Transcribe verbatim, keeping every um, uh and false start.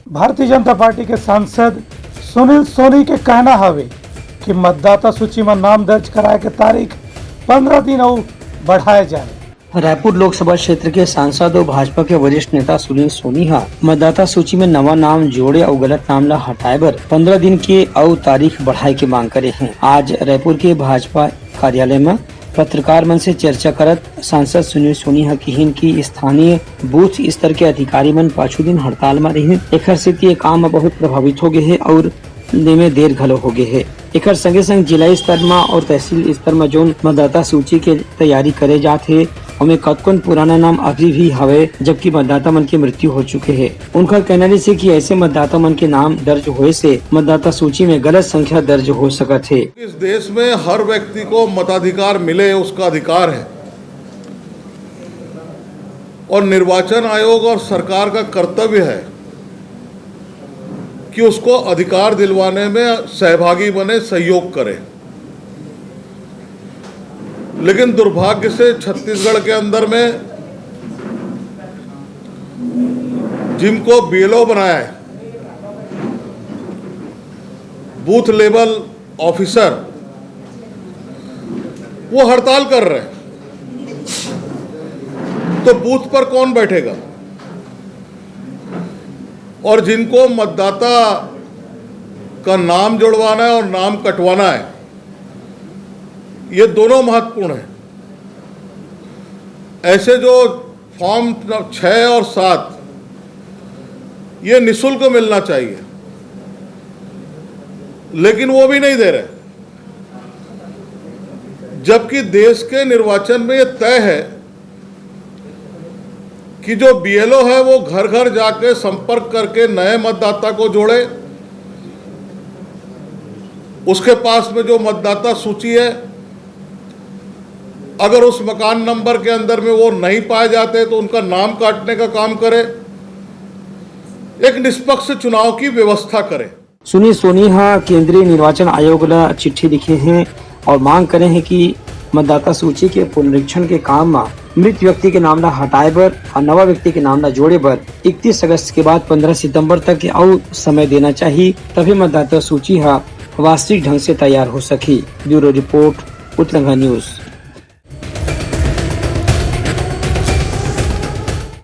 Bharatiya Janata party के सांसद सुनील सोनी के कहना हवे कि मतदाता सूची म नाम दर्ज कराए के तारीख पंद्रह दिन अउ बढ़ाए जाए। रायपुर लोकसभा क्षेत्र के सांसद अउ भाजपा के वरिष्ठ नेता सुनील सोनी ह मतदाता सूची में नवा नाम जोड़े अउ गलत नाम ला हटाए बर पंद्रह दिन के अउ तारीख बढ़ाए के मांग करे हैं। आज रायपुर के भाजपा कार्यालय में पत्रकार मन से चर्चा करत सांसद सुनील सोनी ह किहिन कि स्थानीय बूथ स्तर के अधिकारी मन पाछू दिन हड़ताल म रिहिन, एखर सेती ये काम म बहुत प्रभावित हो गए हे अउ देमे देर घलो हो गए हे। एखर संगे संग जिला स्तर म अउ तहसील स्तर म जोन मतदाता सूची के तैयारी करे जात हे, ओमे कतकोन पुराना नाम अभी भी हवे, जबकि मतदाता मन के मृत्यु हो चुके हे। उनकर कहना रिहिसे कि ऐसे मतदाता मन के नाम दर्ज होए से मतदाता सूची में गलत संख्या दर्ज हो सकत हे। इस देश में हर व्यक्ति को मताधिकार मिले, उसका अधिकार है, और निर्वाचन आयोग और सरकार का कर्तव्य है कि उसको अधिकार दिलवाने में सहभागी बने, सहयोग करे। लेकिन दुर्भाग्य से छत्तीसगढ़ के अंदर में जिनको बीएलओ बनाया है, बूथ लेवल ऑफिसर, वो हड़ताल कर रहे हैं, तो बूथ पर कौन बैठेगा? और जिनको मतदाता का नाम जुड़वाना है और नाम कटवाना है, ये दोनों महत्वपूर्ण है। ऐसे जो फॉर्म छः और सात, ये निशुल्क मिलना चाहिए, लेकिन वो भी नहीं दे रहे, जबकि देश के निर्वाचन में ये तय है कि जो बीएलओ है, वो घर घर जाके संपर्क करके नए मतदाता को जोड़े, उसके पास में जो मतदाता सूची है, अगर उस मकान नंबर के अंदर में वो नहीं पाए जाते तो उनका नाम काटने का काम करे, एक निष्पक्ष चुनाव की व्यवस्था करे। सुनील सोनी ह केंद्रीय निर्वाचन आयोग ला चिट्ठी लिखे हैं और मांग करे हैं कि मतदाता सूची के पुनरीक्षण के काम म मृत व्यक्ति के नाम ला हटाए बर और नवा व्यक्ति के नाम ला जोड़े बर इकतीस अगस्त के बाद पंद्रह सितंबर तक के अउ समय देना चाहिए, तभी मतदाता सूची ह वास्तविक ढंग से तैयार हो सकी। Bureau report, Utranga news.